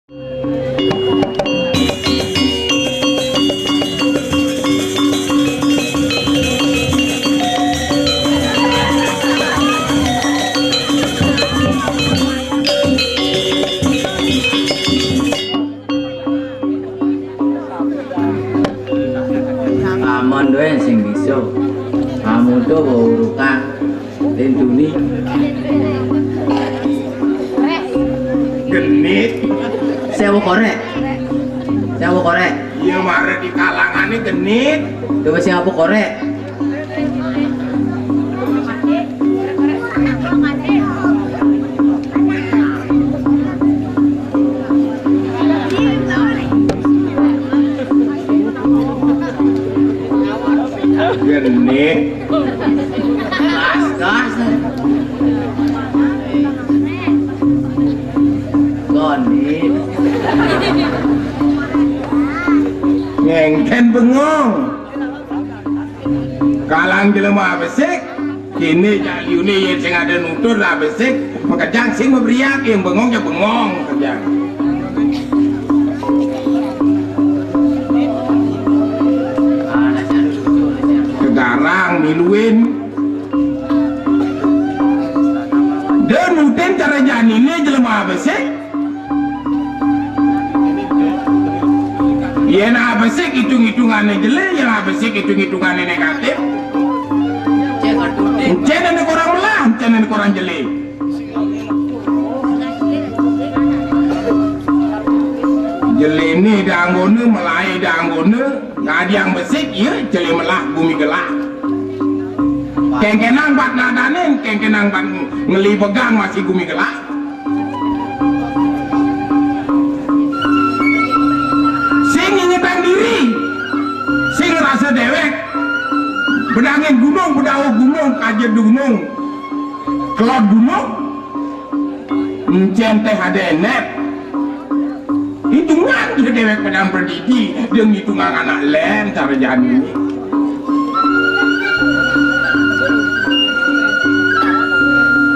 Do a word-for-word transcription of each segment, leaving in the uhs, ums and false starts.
Aman doyan sing bisa. Kamu tuh bawa urukan. Tentuni. Genit. Sewu korek. Sewu korek. Iya, mare di kalangane genit. Coba siapa korek? Genit. Gas, gas. Genit. Ngengken bengong. Kalang jelema besik, kene jaliune yen sing ada nutur lah besik, makejang sing mabriak, yang bengong ya bengong, makejang. Kegarang miluin. Dia nutin cara janine jelema besik. Yen abesik itung-itungane jele, yen abesik itung-itungane negatif. Encen nek orang melah, encen nek orang jele. Jelene danggone, melahe danggone, ngadiang besik, iya jele melah gumi gelak. Kengkenang bat nadane, kengkenang bat ngeli pegang masih gumi gelak. Sing ingetan diri, sing ngerasa dewek, bedangin gunung, bedauh gunung, kajet gunung, kelot gunung, encen teh ada enek. Hitungan dia dewek pedang perdidi, dia ngitungan anak len cara jani.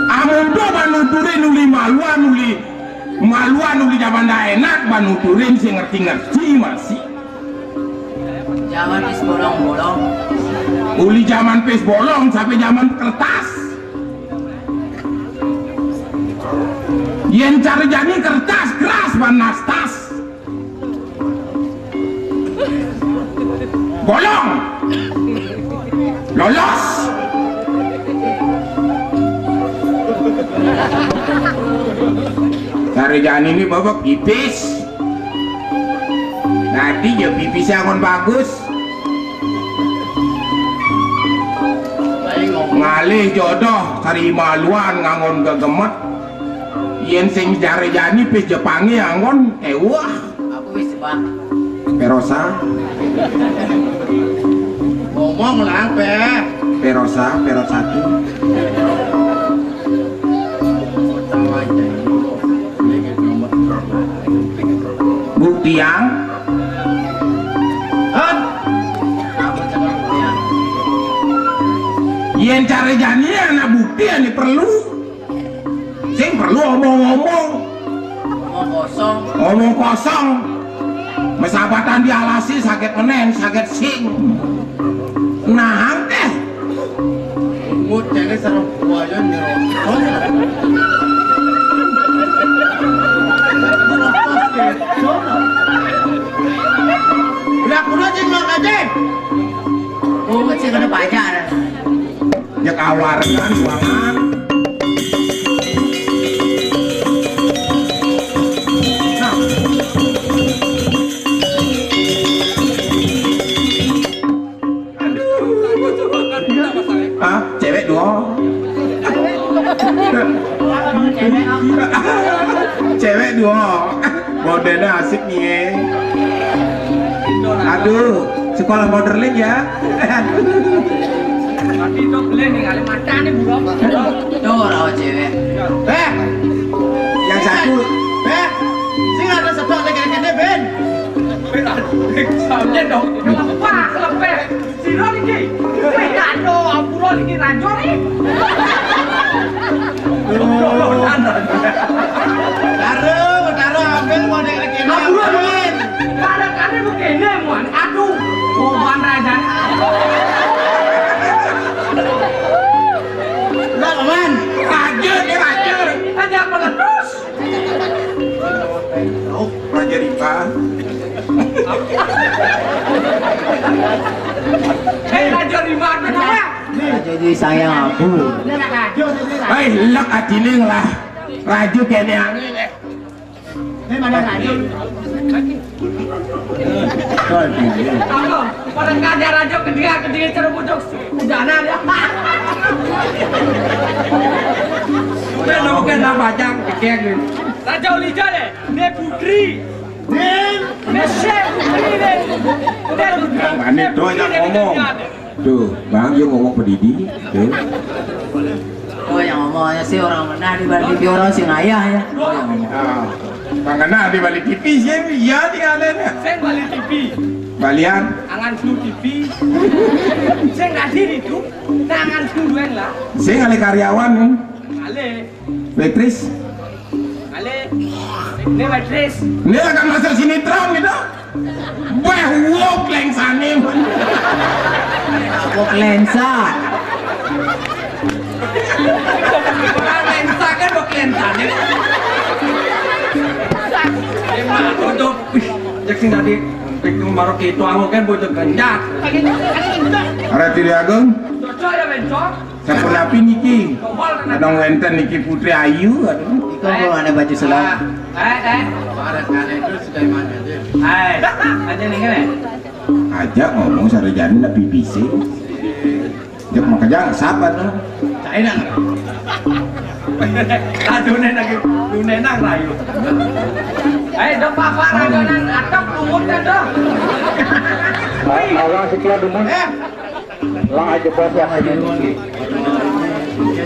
Amun do manuturin uli maluan, uli maluan, uli zaman dah enak, manuturin sing ngerti-ngerti masih. Zaman pis bolong-bolong. Uli zaman pis bolong sampai zaman kertas. Yen cara jani kertas keras, panas tas. Bolong. Lolos. Cara jani ini babak pipis. Nanti ya pipisnya akan bagus. Ngalih jodoh kari maluan ngangon gegemet. Yen sing jare jani pis Jepange angon ewah. Apa wis, Pak? Perosa. Ngomong lah, Pe. Perosa, peros satu. Buktian. Hah? Yen cara jani anak bukti ane perlu. Sing perlu omong-omong. Omong kosong. Omong kosong. Mesabatan dialasi sakit menen, sakit sing. Nah, angkeh. Mut jane sareng buaya nyerocos. Udah kudu sing makaje. Oh, sing kena pajar. Ya kawarenan ruangan. Nah. Hah? Cewek dua. Cewek dua. Modelnya asik nih. Aduh, sekolah modeling ya. Tapi itu beli nih kali mata nih burung. Tuh rawa cewek. Eh, yang satu. Eh, sing ada sebab lagi kene ben. Soalnya dong, lepas lepeh. Sira iki. Wis kano ampura iki rancur iki. Taruh, taruh ambil model Eh, raja di mana, Pak? Raja di sayang aku. Hei, lek atine lah. Raja kene angin. Ini mana raja? Apa? Pada kada raja kedua, kedua cara bocok hujanan ya. Udah nemu kan lah bajang kekek. Raja Ulija deh, dia putri. Mesye putri deh. Dia putri. Mana doanya ngomong? Tuh, Bang, dia ngomong pedidi. Tuh. Oh, yang ngomongnya sih orang mana di balik orang sing ayah ya. Oh, yang ngomong. Ah, Bang kena di balik T V sih, iya di kalian ya. Sing balik T V. Balian. Angan flu T V. Sing nggak diri tuh, tangan duluan lah. Sing kali karyawan nih. Kali. Waitress. Kali. Ini waitress. Ini akan masuk sinetron gitu. Wah, wow, lensane. Kok lensa? Lensa kan kok lensane. Emang untuk, wih, cek sing tadi, itu marok itu aku kan bocor genjat. Ratu Dewi Agung. Cocok ya, Bencong? Sampun napi niki? Kadang wenten niki Putri Ayu, aduh. Iku kok ana baju selam. Eh, eh. Barang kali itu sudah mandi. Eh, aja nih kan ya? Aja ngomong sarejane nak B B C. Jek makanya sabar no. Cai nang. Aduh, neng lagi, aduh, neng nang rayu. Eh, dong papa rayu nang atok lumut kan dong. Orang sekian dumun. Eh, Lang aja bos yang aja.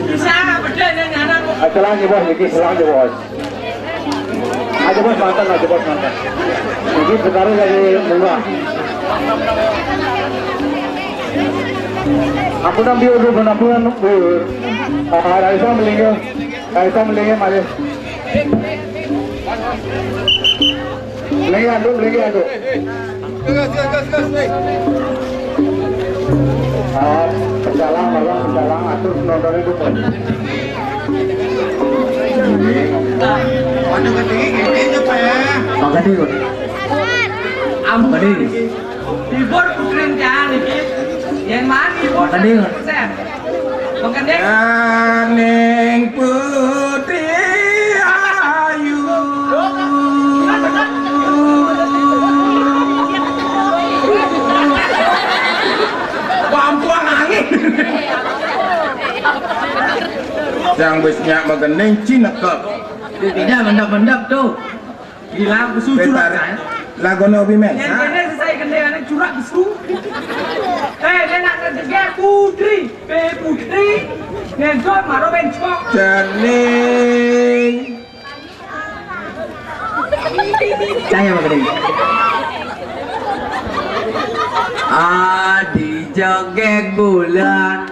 Bisa, beda yang ngaran. Aja lang aja bos, iki selang aja bos. Aja bos mantan, aja bos mantan. Iki sekarang lagi murah. Aku nang biur dulu, aku nang biur. Ah, Raisa melingkar, Raisa melingkar, mari. Melingkar, aduh, melingkar, aduh. Ah, pecalang, malah pecalang, atur penonton itu, Pak. Waduh, gede, gede itu, Pak, ya. Pak Gede, Pak. Am Gede. Hibur putri jangan iki. Yang mana hibur? Pak Gede, Pak. Seratus persen. Pak Gede. Ganing Putri Ayu. Pampuang angin. Yang bisnya magening cinekep. Tidak mendap-mendap tuh. Gila, aku sujur kan. Lagone Obi Mensah. Yang kene sesai kendengane curah besu. Eh, dia nak ngejeger putri, be putri. Ngenjot maro bencok. Jane. Cahaya apa gede? Adi jegeg bulan.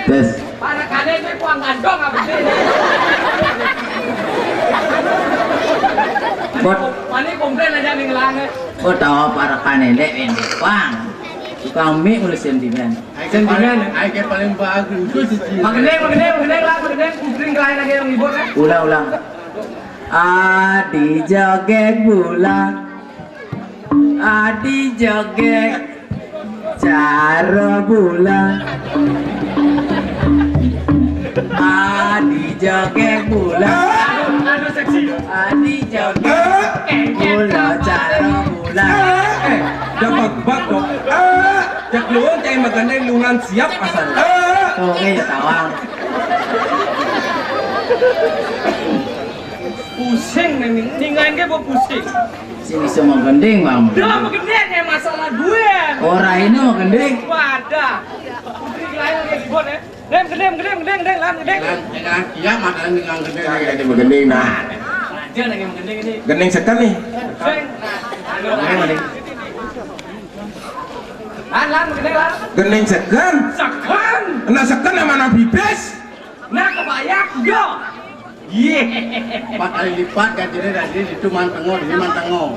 Tes. Para kane kuwi kuang gandong apa sih? Bot. Mani komplain aja ning lange. Kok tahu para kane dek ini, Bang. Tukang mie mulai sentimen. Sentimen. Ayo paling bagus itu sih. Magendeng, magendeng, magendeng lah, magendeng. Kuping ke lain lagi yang libur kan? Ulang, ulang. Adi jegeg bulan. Adi jegeg cara bulan. Adi jegeg bulan. Aduh, aduh, seksi. Adi jegeg bulan cara bulan. Eh, dapat bak dong. Eh, jak luan cai magendeng lungan siap asal. Eh. Oke, ya tawang. Pusing nih, ning-, ningan ke mau pusing. Sing iso magending, Bang. Dah, magending ya masalah gue. Ora ini magending. Wadah. Putri lain lagi buat ya. Dem, gedem, gedem, gedem, gedem, lan, gedem. Iya, masalah ningan gede. Nah, jadi magending nah. Aja lagi magending ini. Gending seken nih. Seng. Nah, aduh. Lan, lan, gedem, lan. Gending seken. Seken. Nah, seken yang mana bibis? Nah, kebayang, yo. Iya. Empat kali lipat gajinya dari itu mantengo, ini mantengo.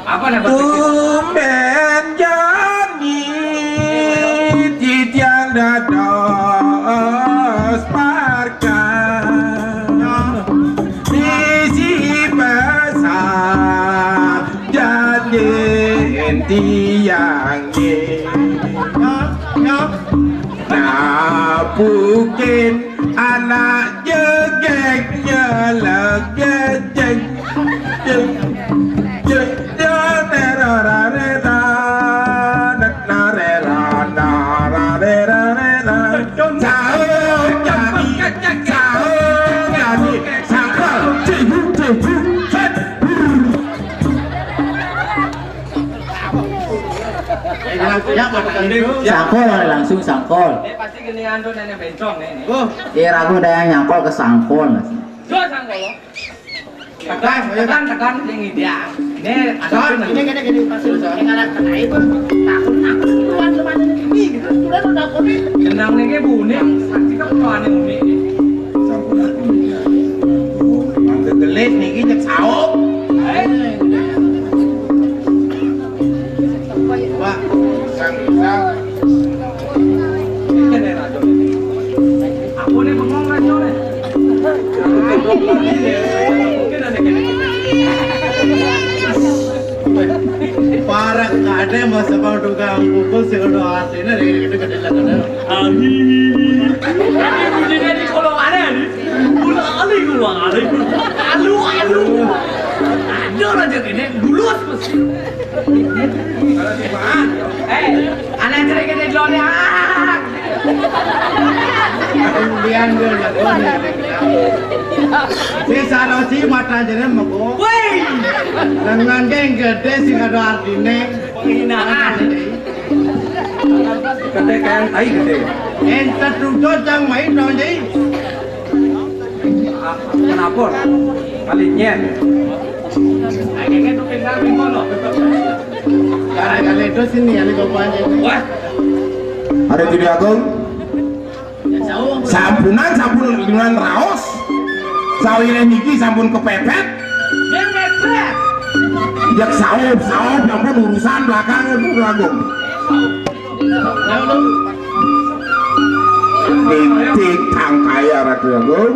Apa nama? Tumben jani titiang dados parkan. Yang nggih. Nah, mungkin anak jegeg nyelek jegeg. Jegeg, jegeg, nerorarera, nerera, nerorarera. Sahur kami, sahur kami, sahur, cihu, cihu, set. Sangkol, langsung sangkol. Ini pasti gini ando nenek bencong nih. Nih. Oh, iya, aku ada yang nyangkol ke sangkol. Jual sangkol lo. Tekan, tekan, tekan, ini dia. Ini ada. Ini gini, gini, pas ini ngalah kena itu. Takut, takut, keluar, keluar, ini gitu. Sudah, sudah, kopi. Jenang nih, kayak bunyi. Pasti kan keluar nih, bunyi. Sampun aku. Mangke gelis niki cek saop. Wah, sang, sang. Aku nih bengong, Rajo, nih. Parah, nggak ada yang mau sebang tukang pukul, sih, udah artinya, dari gede-gede lah, kadang. Aduh, aduh, aduh. Alu, alu. Aduh, Rajo, ini mulus, mesti. Eh, anak cerai gede dulu nih. Ah. Kemudian gue jago nih. Si Sarosi mata jeneng meko. Woi. Dengan geng gede sing ada artine. Penghinaan. Gede kayak tai gede. Ente tuntut yang main dong, Ji. Kenapa? Kali nyen. Gara-gara itu sini ya, ini bapaknya. Wah. Hari Gede Agung. Sampunan, sampun dengan raos. Sawire niki sampun kepepet. Dia mepet. Jek saup, saup, sampun urusan belakang itu, Agung. Titik tangkaya, Ratu Agung.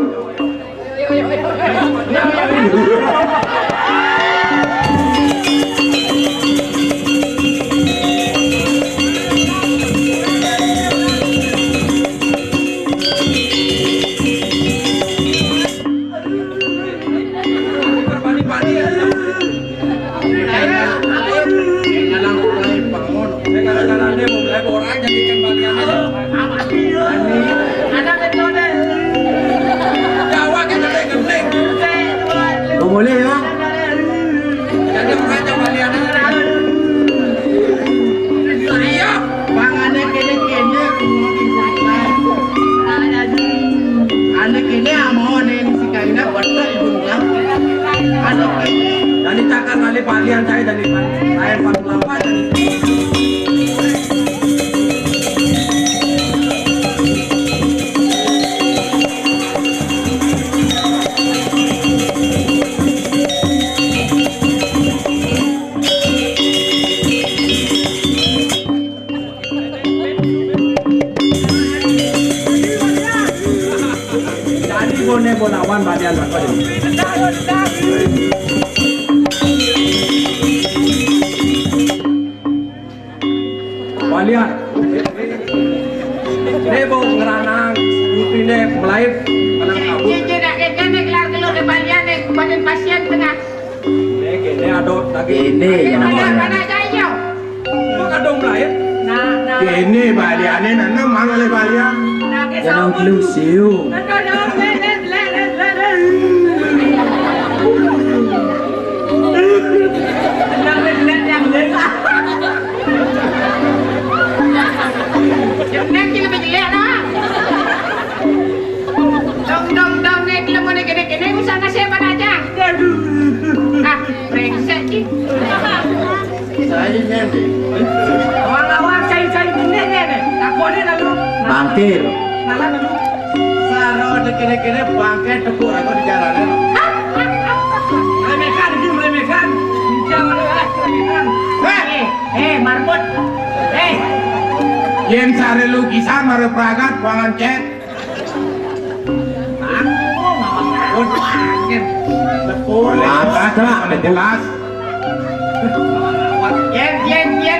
Boleh ya? Bang, ane kene-kene, ane kene amone si kaina betul ibu lah. Ane kene. Dari cakar kali palian saya dari lain empat puluh delapan. Jadi bone bonawan badian apa ini? Balian. Ini bau ngeranang, putihnya melahir, anak kabut. Cincin nak kekan nih kelar keluar ke balian nih, badan pasien tengah. Ini, ini ada lagi. Ini yang mana? Mana aja, iya. Kok kadung melahir? Nah, nah. Ini baliannya, nana mang oleh balian. Nah, ke Jangan sampun. Kelusiu. Nah, nah, nah, nah, nah, nah, nah, nah. Nah, nah, nah, nah, nah. Yang nanti lebih jelek, nah. Dong, dong, dong, nih, belum mau nih, gini, gini, usah ngasih apa aja. Aduh. Ah, brengsek, Cing. Saya nyambi. Awang-awang, cai-cai bendek, nih, nih. Takutnya lalu. Bangkir. Malah lalu. Saro, nih, gini, gini, bangke, tepuk aku di jalanan. Remehkan, ini remehkan. Jangan, eh, remehkan. Eh, eh, marbot. Eh. Yen sare lukisan, mare pragat, pangan cet. Aku, Mama Gun, sakit. Betul. Jelas, Pak, jelas. Yen, yen, yen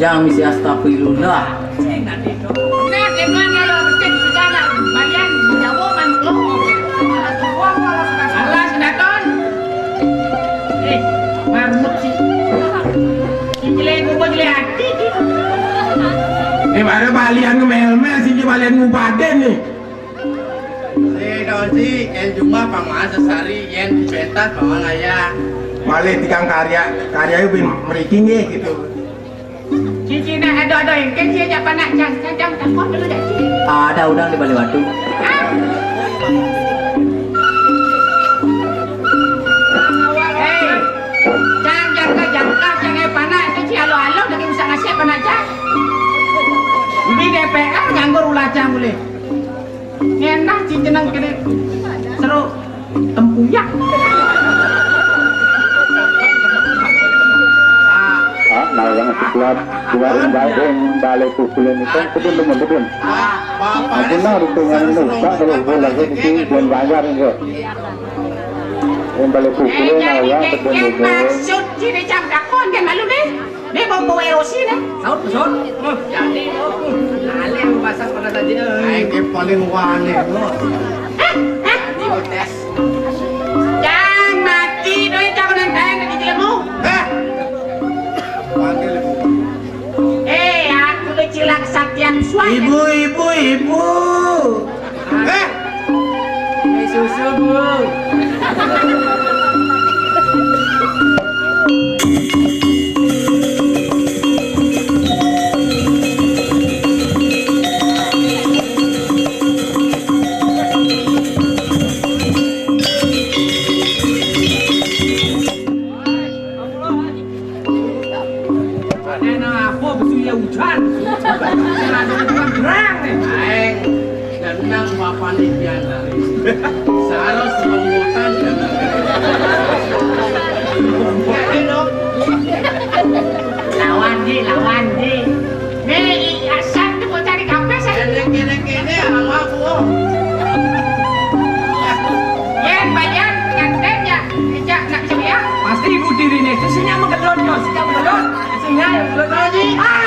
Yang misi astagfirullah. Nah, dia bilang kalau betul juga lah, balian Jawa kan belum. Alah, sedaton. Eh, marmut sih. Jelek gua jelek hati. Eh, ada balian ngemel-mel sih, balian ngubaden nih. Si Donsi, yen jumah pamangan sesari, yen dipentas pamangan ayah. Malih tigang karya, karya bin mriki nggih gitu. Cici nak ada-ada engken, si ajak panak jang, jang, jang, takon dulu dak, Ci. Ada udang di balik batu. Ah. Hei, jang, jang, jang, jang, jang, eh, panak, Cici alo-alo lagi bisa ngasih panak jang. Di D P R nganggur ulacang boleh. Ngenah ci jeneng kene seru tempuyak. Ah, nah, yang sebelah dua ring bale kukulen itu, betul, betul, betul. Ah, benar itu yang itu, Pak, kalau bola itu, dan bayar itu. Yang bale kukulen, nah, ya, betul, betul. Maksud sini jam dakon, dia malu deh. Nih mau bawa erosi nih. Saut, saut. Jadi, ale pasang pada saja. Aing ge paling wani, Bos. Hah? Hah? Tes. Jangan mati, doi jangan nenteng di jelemu. Hah? Panggil ibu. Eh, aku udah cilak satian suai. Ibu, ibu, ibu. Eh, susu, Bu. Ada nang apa betul ya hujan? Ada hujan berang nih. Aing tenang, bapakne pian dari. Saros rombongan. Lawan di, lawan di. Nih, asal tuh mau cari kafe saya. Kene kene kene alamat gua. Yen bayan nganten ya, ejak nak ceria. Pasti ibu dirine itu sinyal menggelot, yo, sinyal menggelot. Sinyal menggelot lagi. Ah!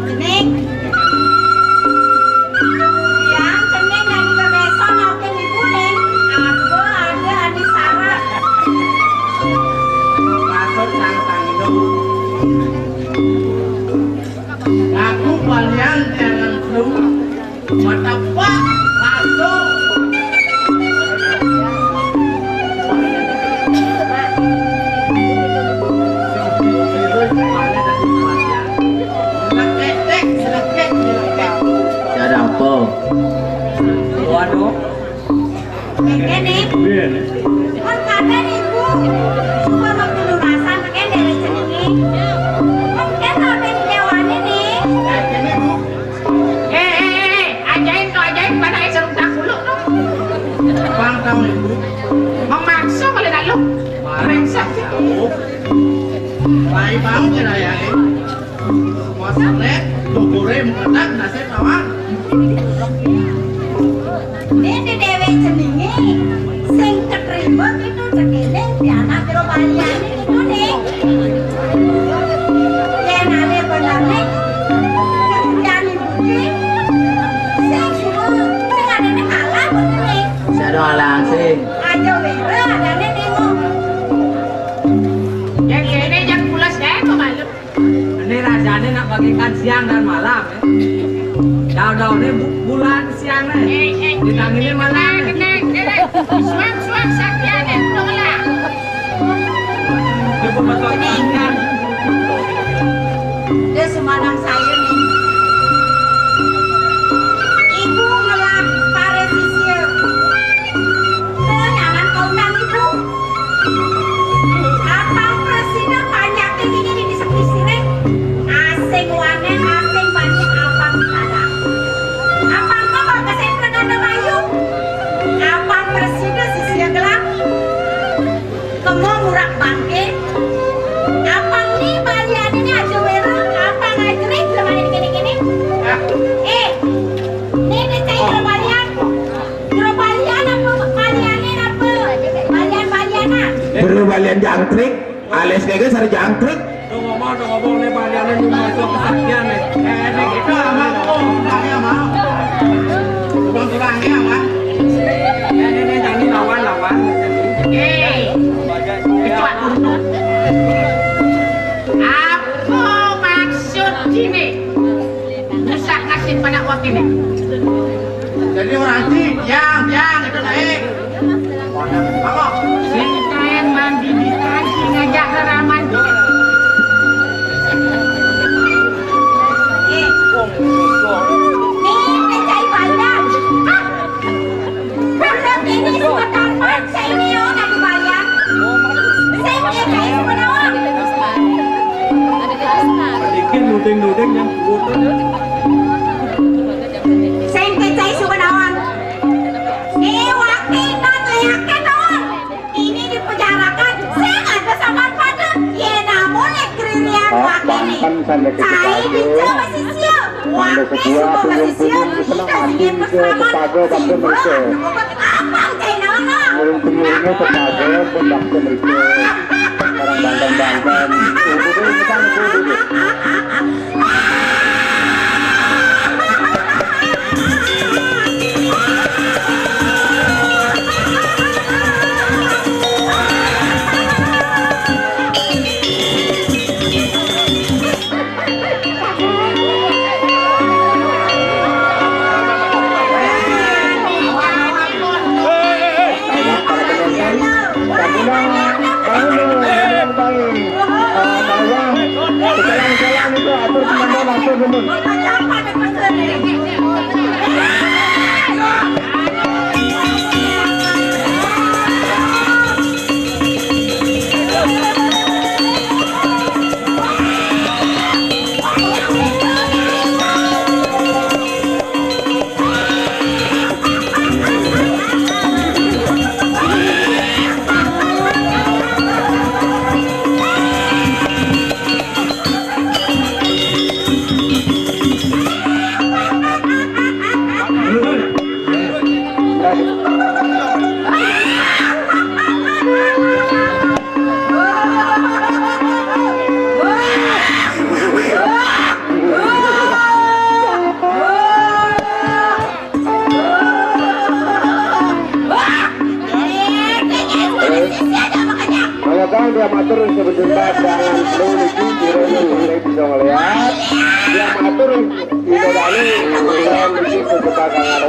Cening. Yang cening dari bebeso maupun ibu ning. Aku ada di sarap. Maksud sang tanggung. Aku balian jangan flu. Mata pak masuk. Ada apa? Waduh. Kene. Kon kadang ibu. Suka waktu lurasan kene dari sini. Kon kene apa yang diawani nih? Eh, eh, eh, eh, ajain tuh, ajain pada air serung tak dulu tuh. Bang tahu ibu. Memaksa kalau lalu. Brengsek. Baik banget ya, ya. Masalah, bubure mengetak, nasib lawan. Ini dhewe jenenge sing ketrima gitu, cekeling pianak jero baliane gitu, Ning. Yen ale bener, Ning, kerjane budi, sing suwe, sing adene kalah, mboten, Ning? Saya doang langsing. Aja wira adane, Ning. Yen kene, yen pulas, eh, kok malu. Ini rajane nak bagaikan siang dan malam, ya. Daun-daunnya bu-, bulan siang, nih. Eh, eh, ditangini malam, nih. Tenang, tenang, tenang. Suang, suang, sapian, nih, udah ngelak. Ini pembentuk ikan. Dia semanang saya, nih. Ibu ngelak pare sisir. Nyaman kau nang ibu. Apang presida panjake dini di sepi sirih. Asing wane, asing banyu, apang kada. Apang kau kesempatan ada bayu. Apang presida sisia gelap. Kemo murak bangke. Apang ni balian ini aja wera. Apang ajrik Jangkrik, alias kagak sari jangkrik. Tuh ngomong, tuh ngomong nih, Pak Diana nih, masuk kesaktian nih. Eh, nih, itu sama, oh, orangnya sama. Tulang-tulangnya sama. Eh, ini, ini, Jani lawan, lawan. Eh, kecuali untuk. Apa maksud ini? Rusak nasib pada waktu ini. Jadi orang sih, yang, yang, itu naik. Sing kaen mandi di tadi ngajak haraman. Nih, teh cai Banda. Ah, belum ini semua karpet, saya ini yo, nggak dibayar. Sing teh cai semua nawang. Dikit nuding-nuding yang kuat. Sing teh cai semua nawang. Nih, waktu ingat, lihatkan nawang. Ini dipenjarakan, saya nggak ada sabar pada. Ye, namun, eh, keririan wakil nih. Saya dicoba sisir. Wakil semua sisir. Kita sini peselamat. Jiwa, nunggu apa, cai nawang? Orang penyuruhnya terpaksa pun bakso mereka. Orang bangkang-bangkang. Udah, udah, ini kan, udah, udah, udah. Kalau kau dia matur sebentar, jangan perlu niki, kira-kira bisa ngeliat. Dia matur, tidak ada nih, kalau niki kebuka kangen.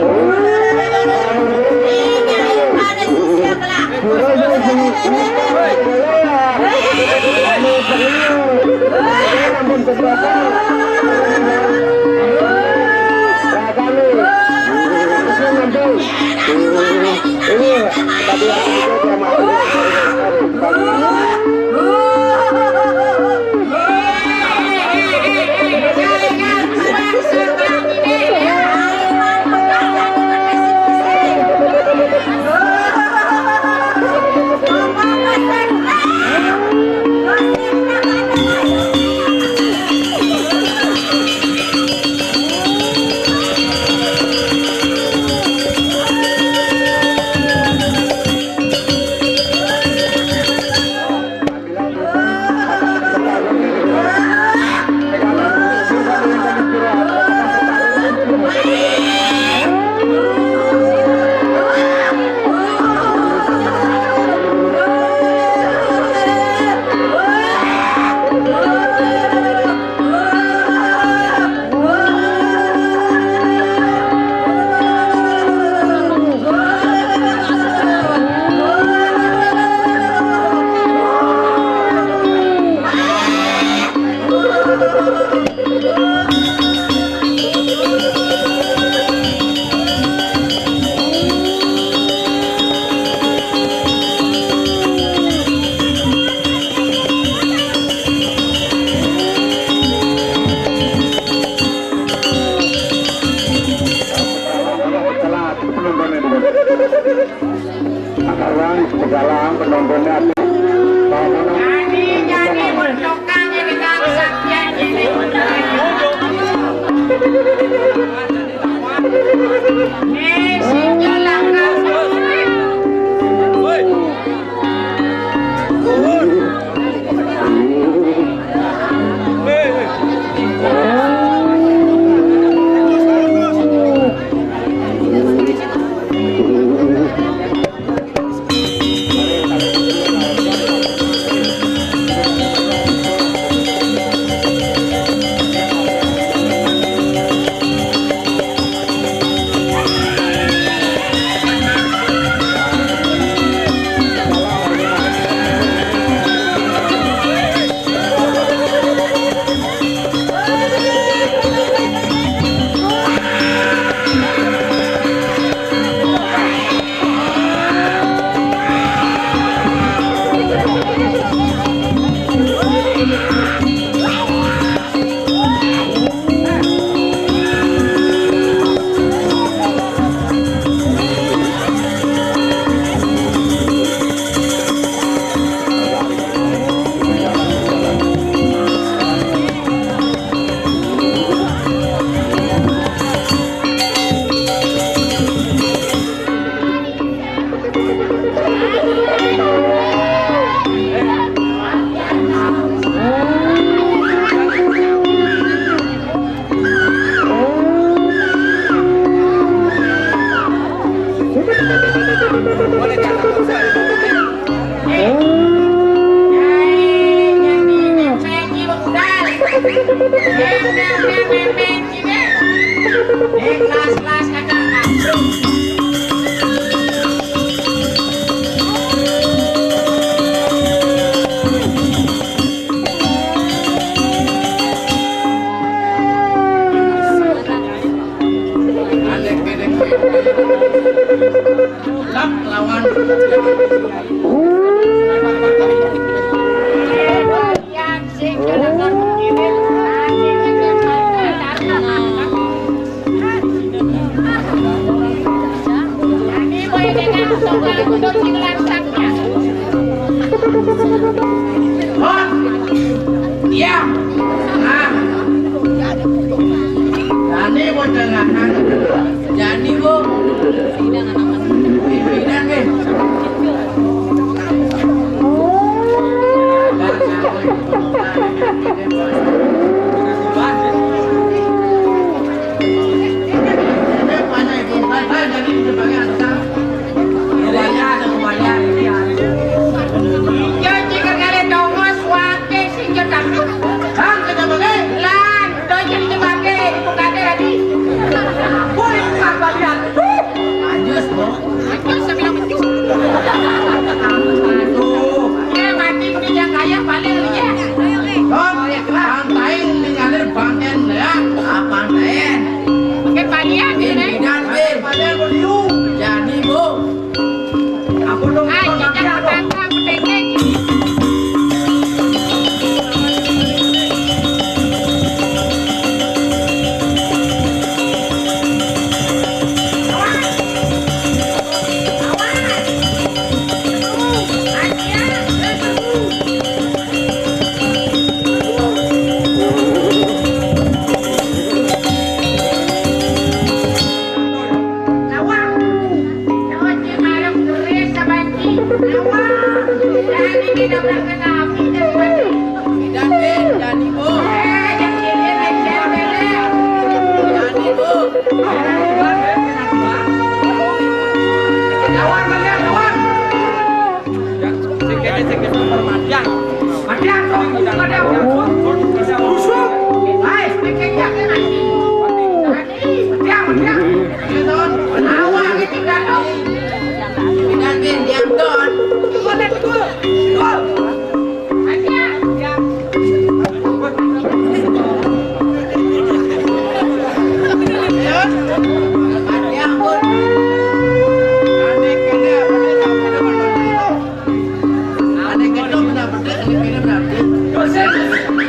Dosen,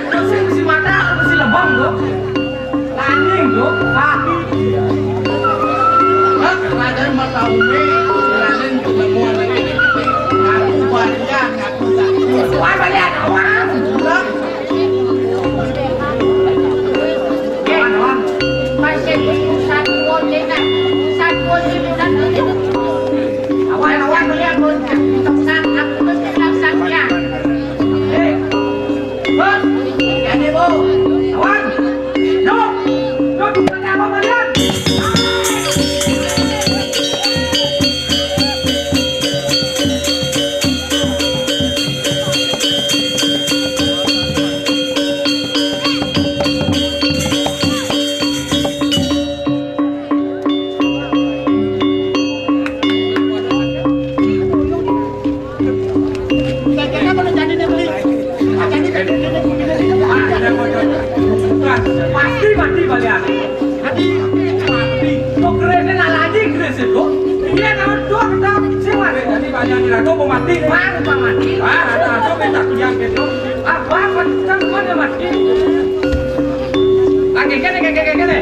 dosen bisi mata, bisi lebam tu. Anjing tu. Ah. Hah? Raja mata umi, Raden juga mau lagi. Aku banyak, aku tak. Wah, banyak orang. Sudah. Pasti mati balian. Mati, mati. Kok kerennya nak lagi keren sih, kok? Iya, kalau dua kita sih mati. Jadi balian ini aku mau mati. Baru mau mati. Ah, ada, ada, kita kian gitu. Apa, apa, kita mana mati? Lagi kene, kene, kene, kene.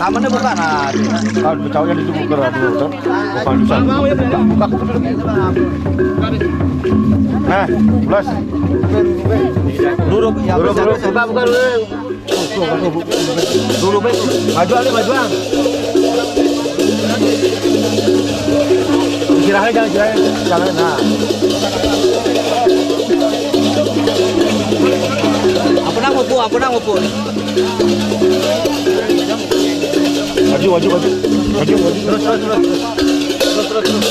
Tamannya bukan, ah. Kalau betahunya di tubuh gerak dulu, tuh. Bukan bisa. Buka, buka. Nah, plus. Duduk, ya, duduk, duduk. Buka, buka dulu. Dulu, Bang. Maju, Ale, maju, Bang. Istirahat, jangan istirahat. Jangan, nah. Apa nang ngupu, apa nang ngupu? Maju, maju, maju. Maju, maju. Terus, terus, terus, terus. Terus, terus, terus.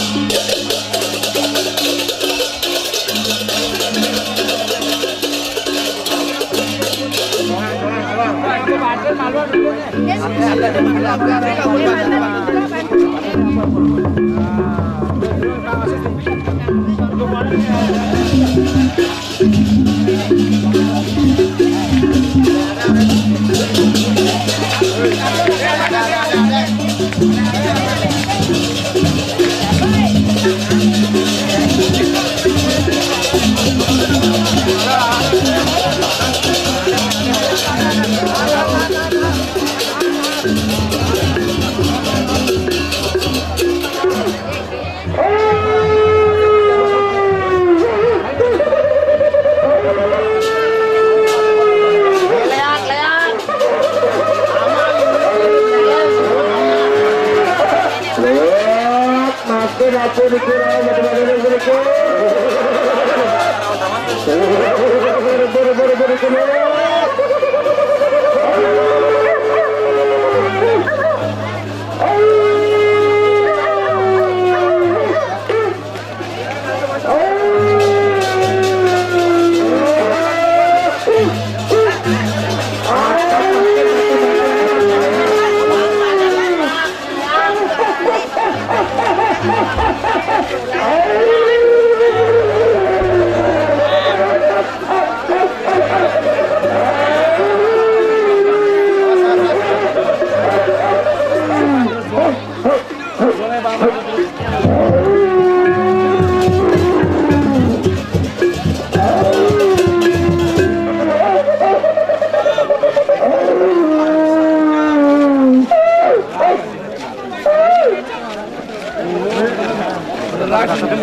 Makin aku dikira macam-macam berikut. Buru, buru, buru, buru.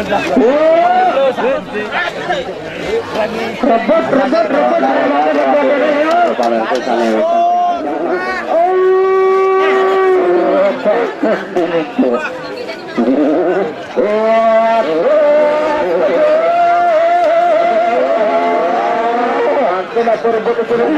Rebut, rebut, rebut, rebut, rebut, rebut.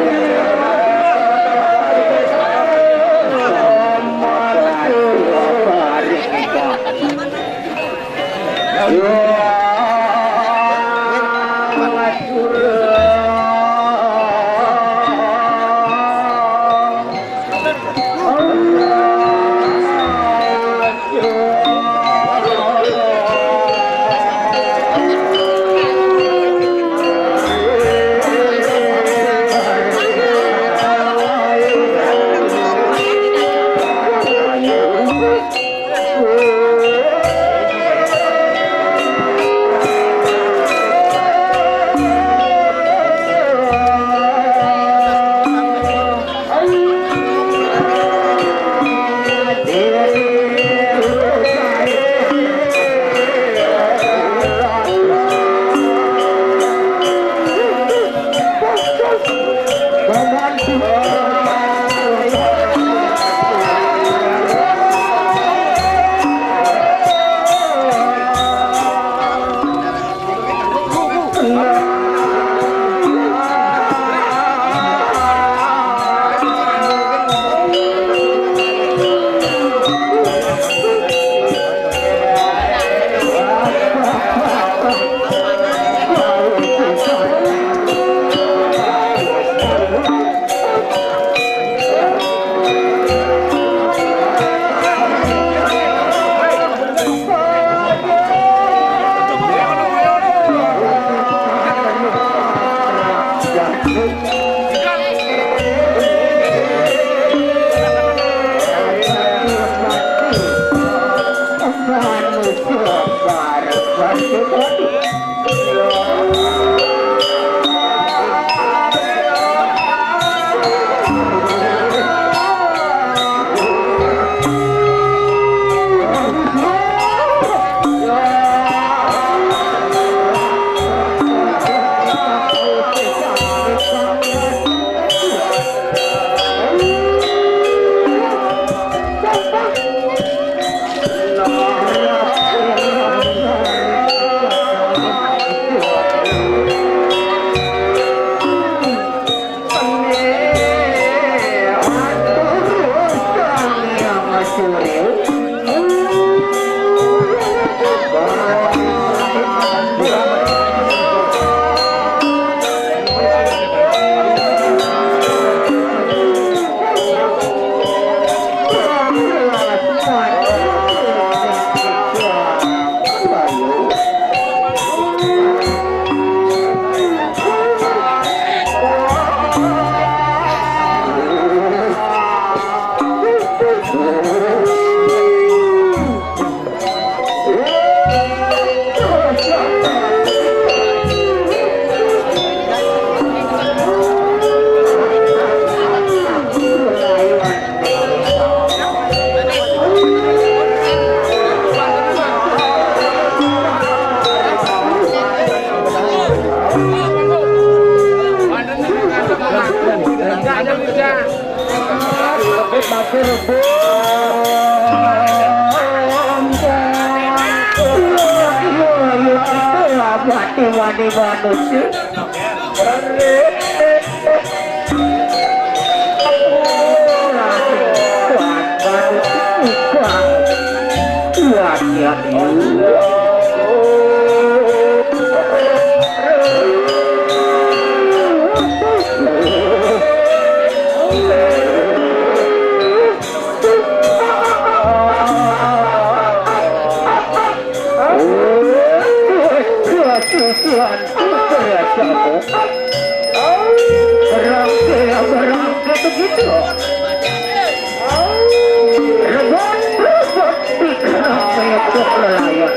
Mati, mati manusia. Berangkat, berangkat begitu. Rebut, rebut, pikiran saya kok lelayan.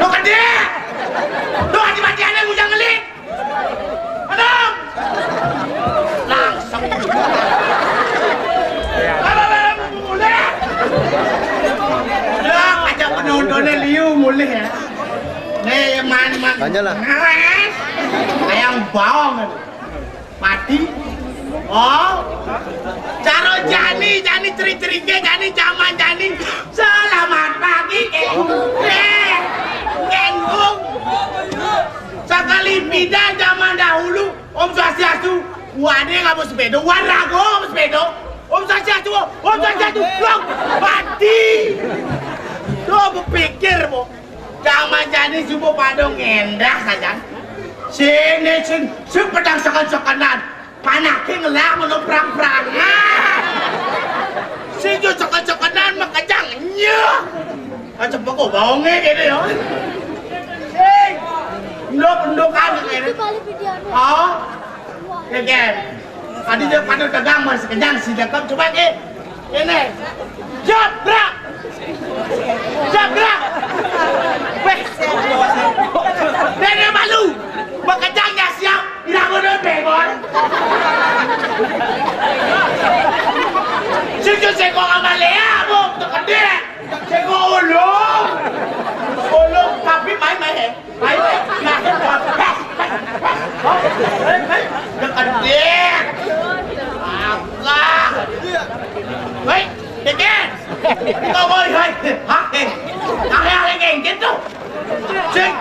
Duh, gedé. Duh, mati-matiané bujang ngelit. Aduh. Langsung. Mulih. Udah, ajak penontonnya liu mulih ya. Nih, man, man. Tanya lah. Ayang bawang. Mati. Oh. Cara jani, jani ceri-cerike, jani jaman jani. Selamat pagi, Kengkung. Eh, Kengkung. Sekali pindah zaman dahulu, Om Swastiastu. Wah, dia nggak mau sepeda. Wah, ragu mau sepeda. Om Swastiastu, Om Swastiastu. Blok. Mati. Tuh, berpikir, Bu. Jaman jani subuh pada ngendah saja. Sing, sing, sing pedang seken-sekenan. Panaké ngelah ngono prang-prangan. Sing jo seken-sekenan makejang nyeh. Kacepek kok baongé kéné ya. Sing. Ndok-ndokan kéné. Oh. Kékén. Adi jé pada tegang masih kenyang si cakep coba ké. Ini. Jabrak. Jabrak. Wéh. Dene malu. Makejang ya siap. Ira ngono bengor. Sing sing kok amalé, Bu, gedé. Sing kok ulung. Ulung tapi main-main. Ayo, nah, gedé. Apa? Woi, Keken. Kau woi, hai. Hah, eh. Hah, eh, hah, eh, Keken tuh. Sing,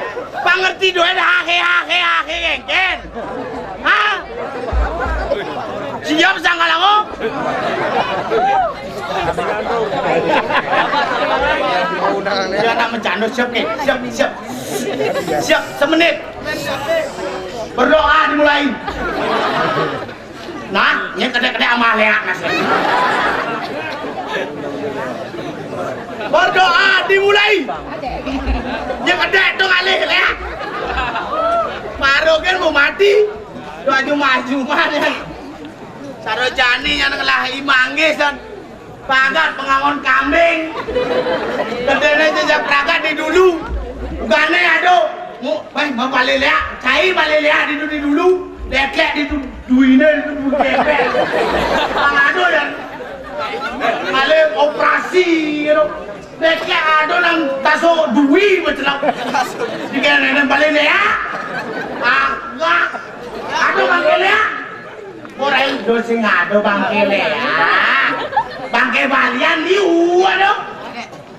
pangerti doa dah, hah, eh, hah, eh, hah, eh, Keken. Hah? Siap sangkal aku? Ya, nak mencandus, siap, Kek. Siap, siap. Siap, semenit. Berdoa dimulai. Nah, nyé kedék-kedék amah léak nasi. Berdoa dimulai. Nyé kedék tuh ngalih léak. Baru kan mau mati. Tuh aju maju mana. Sarojani yang ngelah imangis dan Pragat pengangon kambing. Gedéné jejak pragat di dulu. Ugané aduh. Mu, eh, mau balik léak. Cai balik léak di dulu, di dulu. Deklek di du-, duiné di dulu kepek. Bang aduh dan balik operasi gitu. Deklek aduh nang taso dui becelak. Dikene balik léak. Ah, enggak. Aduh balik léak. Ora ido sing ado bangké léak. Bangké balian liu ado.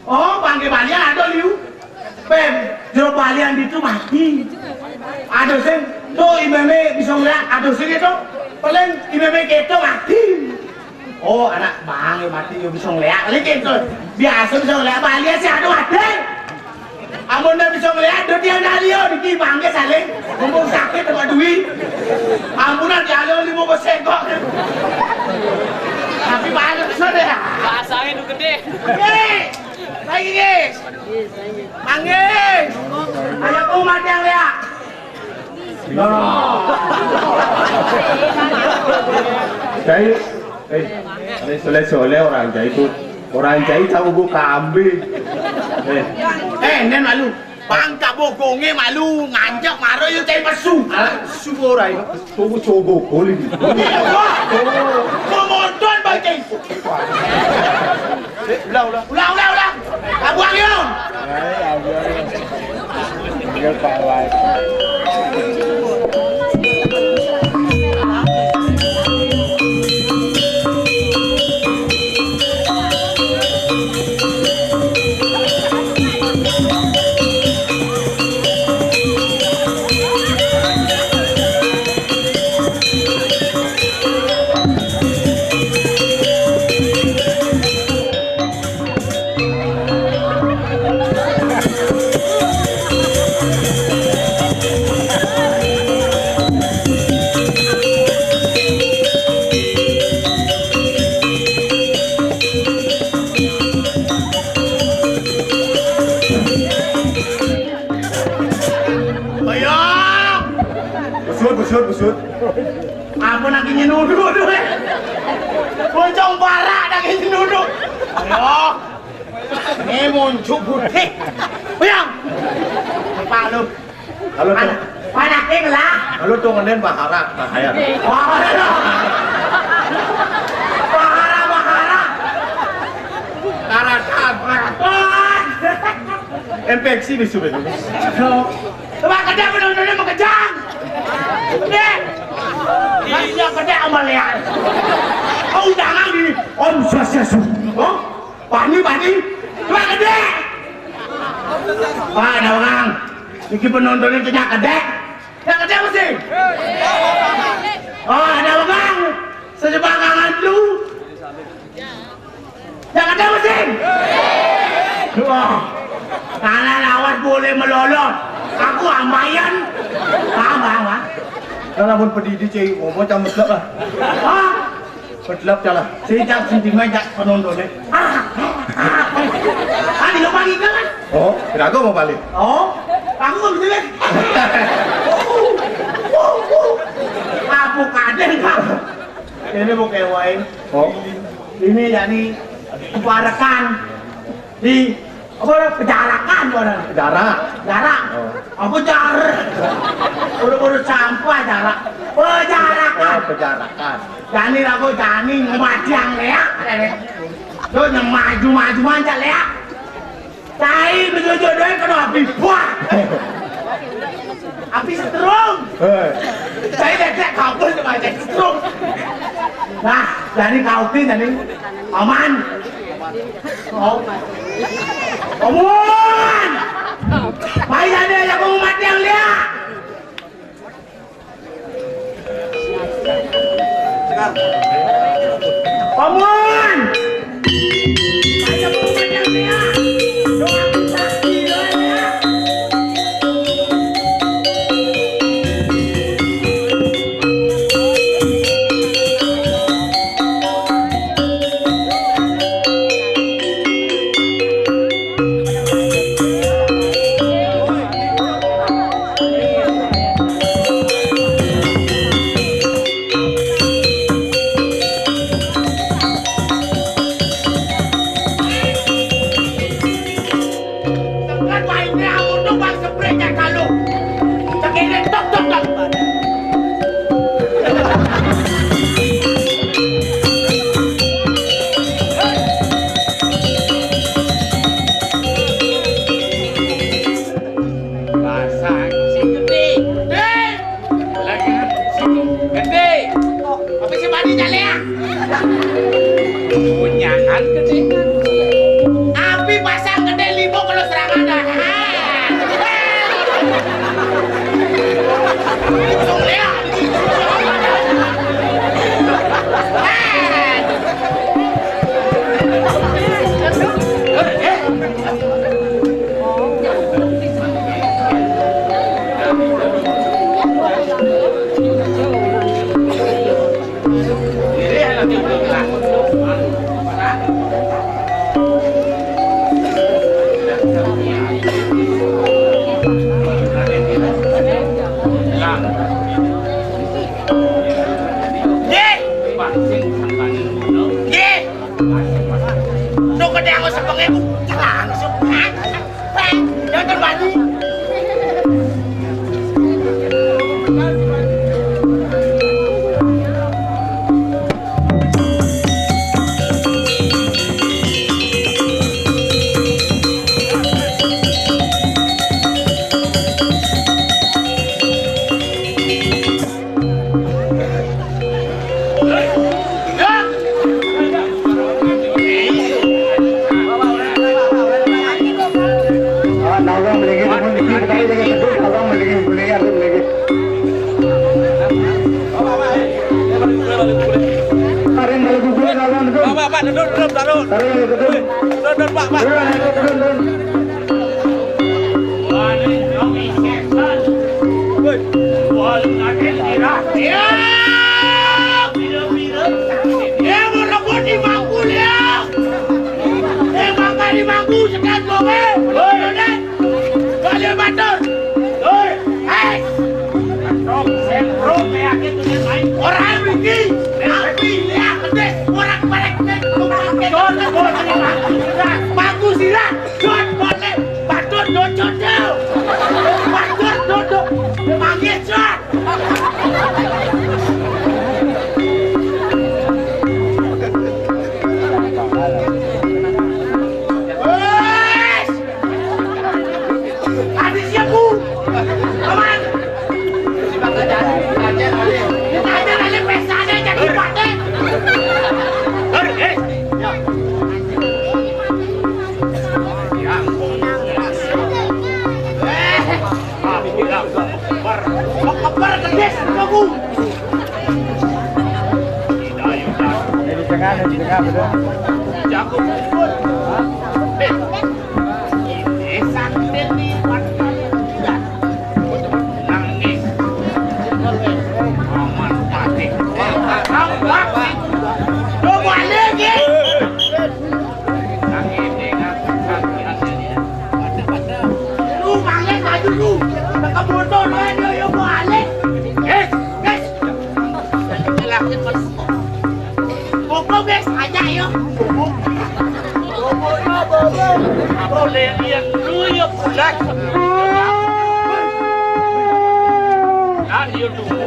Oh, bangké balian ado liu. Pem, jero balian ditu mati. Ado sing to imeme bisa ngléak, ado sing to. Paling imeme kéto mati. Oh, anak bangké mati yo bisa ngléak. Paling kéto. Biasa bisa ngléak balian sing ado mati. Amun dah bisa ngeliat, dia nalio di kibangnya saling. Mumpung sakit tempat duit. Ampunan dialih lima belas sengkok. Tapi balik sudah ya. Bahasanya nu gede. Oke. Lagi, guys. Manggis. Ayo umat yang lihat. Nah. Saya, eh, ini soleh-soleh orang jahit tuh. Orang jahit tahu bu kambing. Eh. Eh, ini malu. Pangka bogongé malu nganjak maro yo cai pesu. Alah, pesu ora iki. Coba-coba boleh iki. Wah, memonton bae cai. Eh, ulah, ulah. Ulah, ulah, ulah. Abuang yo. Ayo, abuang. Iya, Pak Wai. Nuduk tu, eh. Bocong barak dah kena nuduk. Ayo. Ni muncul putih. Uyang. Pak lu. Kalau tu, Anak, anak dia lah. Kalau tu ngenen baharat, bahaya. Oh, iya. Bahara, bahara. Karatan. Oh. Infeksi bisu, bisu. Coba kerja benar-benar mengejar. Dek. Iya kerja sama lihat. Oh, undangan ini. Om Swastiastu. Oh, Pani, Pani. Coba kerja. Pak, ada orang. Niki penontonnya kerja kerja. Kerja kerja mesti. Oh, ada orang. Sejebakangan dulu. Jangan ada mesin. Wah, tanah lawas boleh melolot. Aku ambayan. Paham, paham, paham. Kalau pun pedidi cai, ngomong macam metlep lah. Hah? Metlep jalan. Sejak sentimen jak penonton deh. Ah, ah, ah. Ah, dia balik kan? Oh, kira aku mau balik. Oh, aku nggak bisa lihat. Aku kaden, Pak. Ini mau kewain. Oh. Ini yakni pejarakan. Di apa orang pejarakan orang. Pejarak. Jarak. Oh. Apa jar? Urut-urut sampah jarak. Pejarakan. Oh, pejarakan. Jani lagu jani mati yang leak. Tuh yang maju-maju aja leak. Tai bejodoh kena api buah. Api setrum. Hei. Tai dekat kabel sama aja setrum. Nah, jadi kau pi jadi aman. Oh. Aman. Mai jadi aku mati yang dia. Pamuan! Tekan baiknya, untung bang seprek jak kalu. Cekene tok, tok, tok. Pasang si gede. Hei! Lagi si gede. Apa si mani jale ya? Punyaan gede. Api pasang gede limo kalau serangan dah. Langsung lihat. Nggih. Nggih. Tuh gede aku sepenge, langsung. Bang, jangan bani. Pak, Pak, duduk, duduk, taruh. Duduk, duduk, Pak, Pak. Ya, ya, mau rebut di bangku dia. Eh, makan di bangku, sekat dong, eh. Woi, Dek. Woi, Batur. Woi. Hei. Orang bikin. Jago. Eh, ini sakit nih, panas. Nangis. Aman mati. Lo balik, ya? Nangis, nangis. Lu mangke maju lu. Tekan motor, ayo, ayo, balik. Yes, yes. Jelasin, Mas. Pokok, guys, aja, ayo. Pokoknya, Bang. Aku lihat lu, ya, pulas. Nah, dia dulu.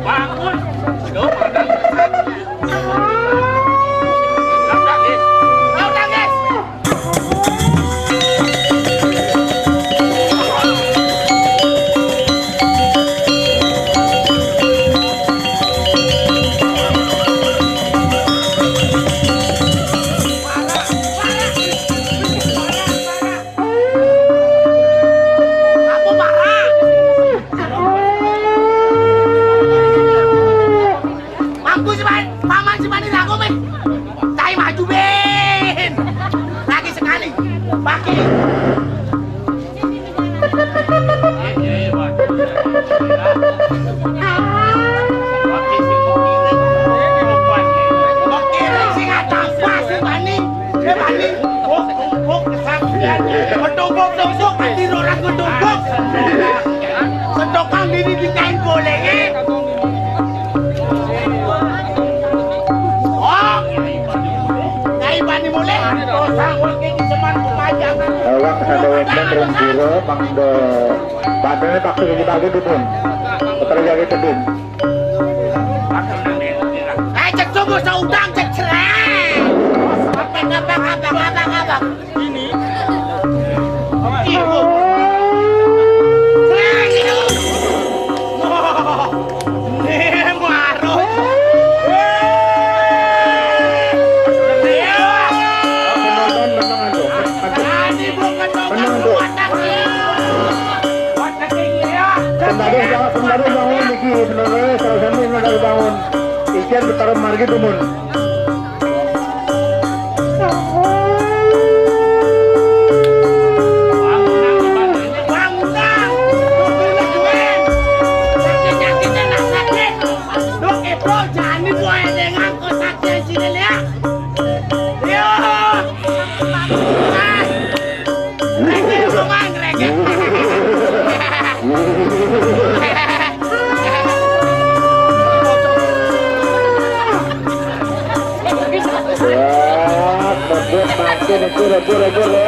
Bangun. Yo, mana? Udah, guys. Udah, guys. Aku marah. Mampu si Pan-, paman si Pani lagu, men. Saya maju, Ben. Lagi sekali. Pakai. Kok kira sing ada apa si Pani? Eh, Pani. Kok, kok, kok kesaktian. Ketumbuk, tumbuk, mati orang ketumbuk. Setokang diri dikain boleh, eh. Oh, Nyai Bani mulih. Awak ada wonten ring pura mangda badane paksa dibagi dumun. Putra jagi tebing. Eh, cek tuh, bocah udang, cek, cereng. Apa, apa, apa, apa, apa, apa? Ini. Ibu. Ini marut. Penonton, tenang aja. Tenang, Bu. Pendados, pendados bangun niki, pendados, salah sami pendados bangun. Ijen Betara Margi dumun. Wah, kebut makin itu, rebut, rebut, ya.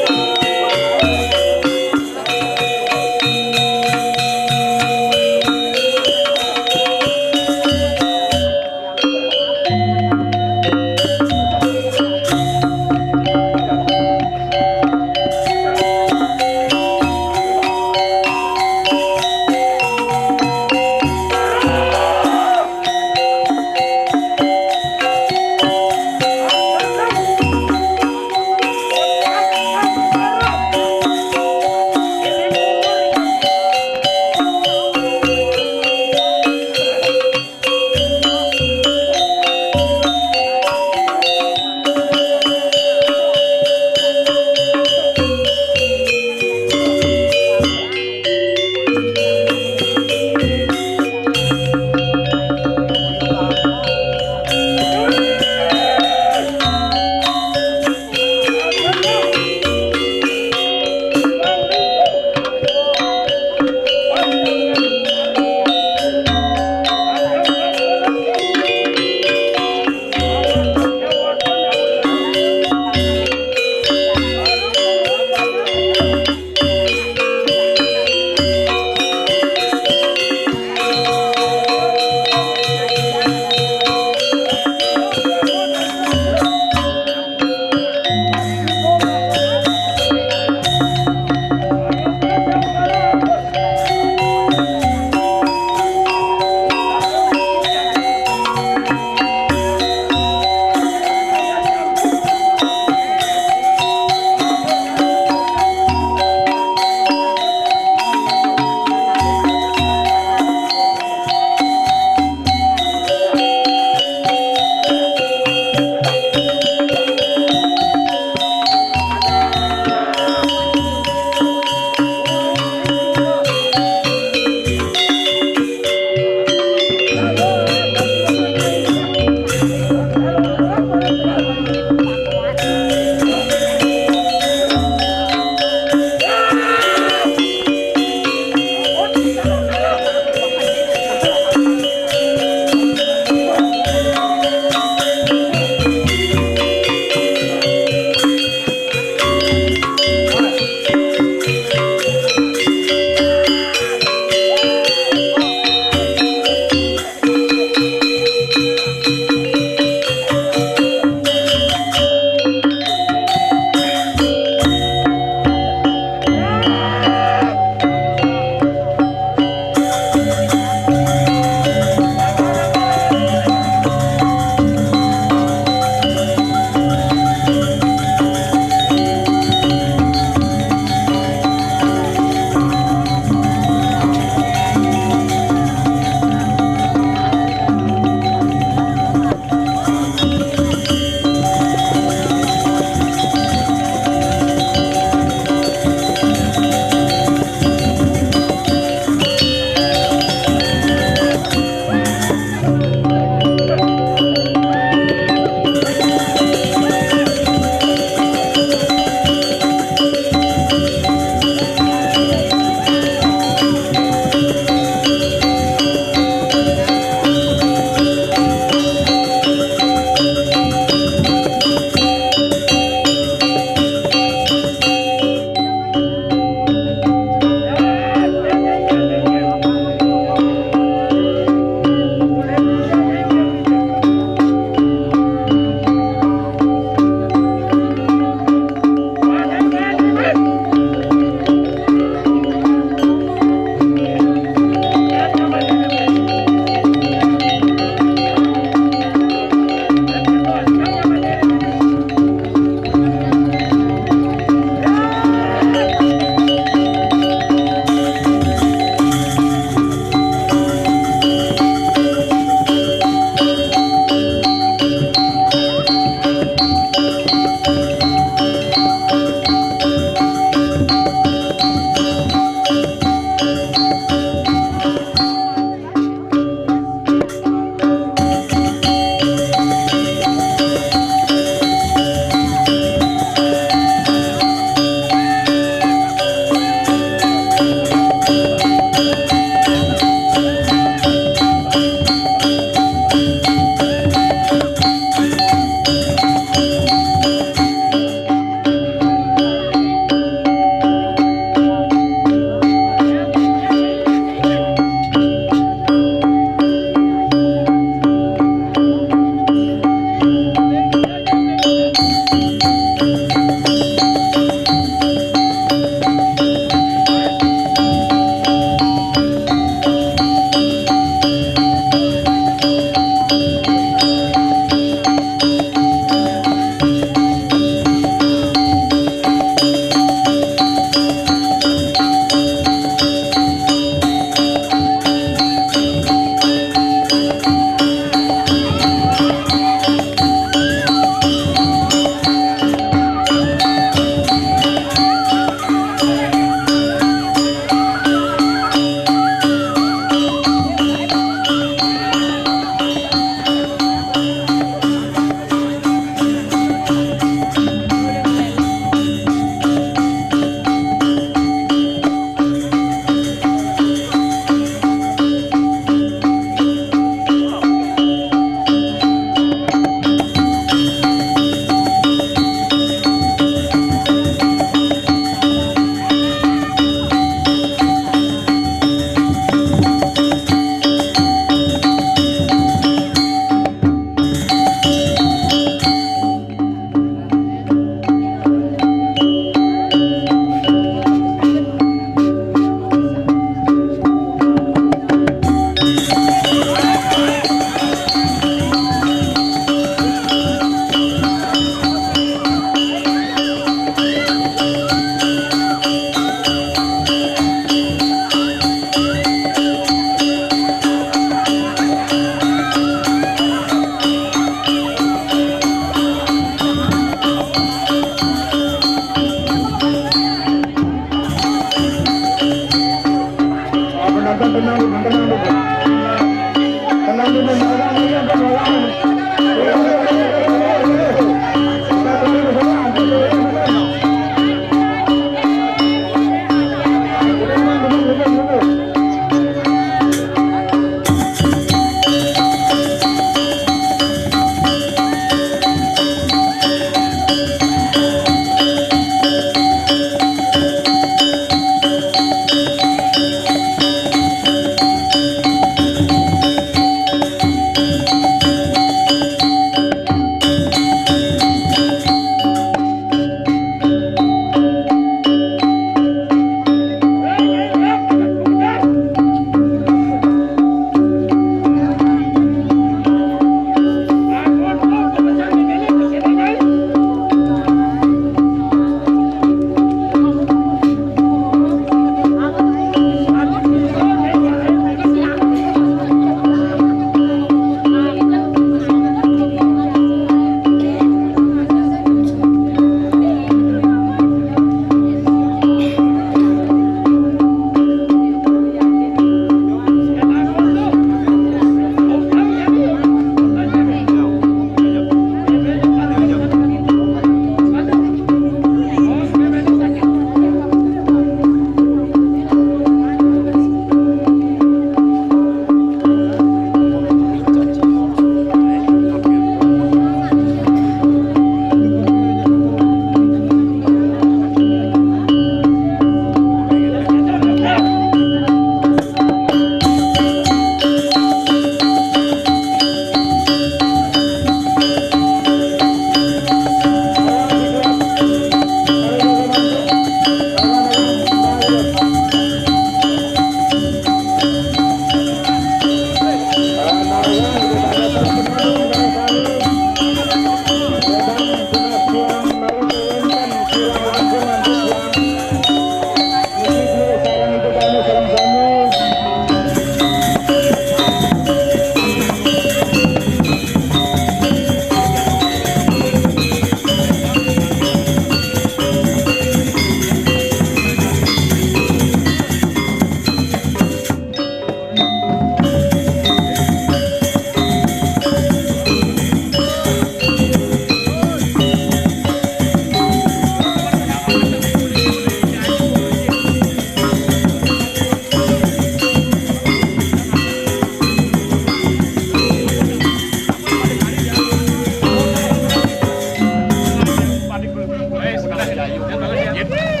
Gitu.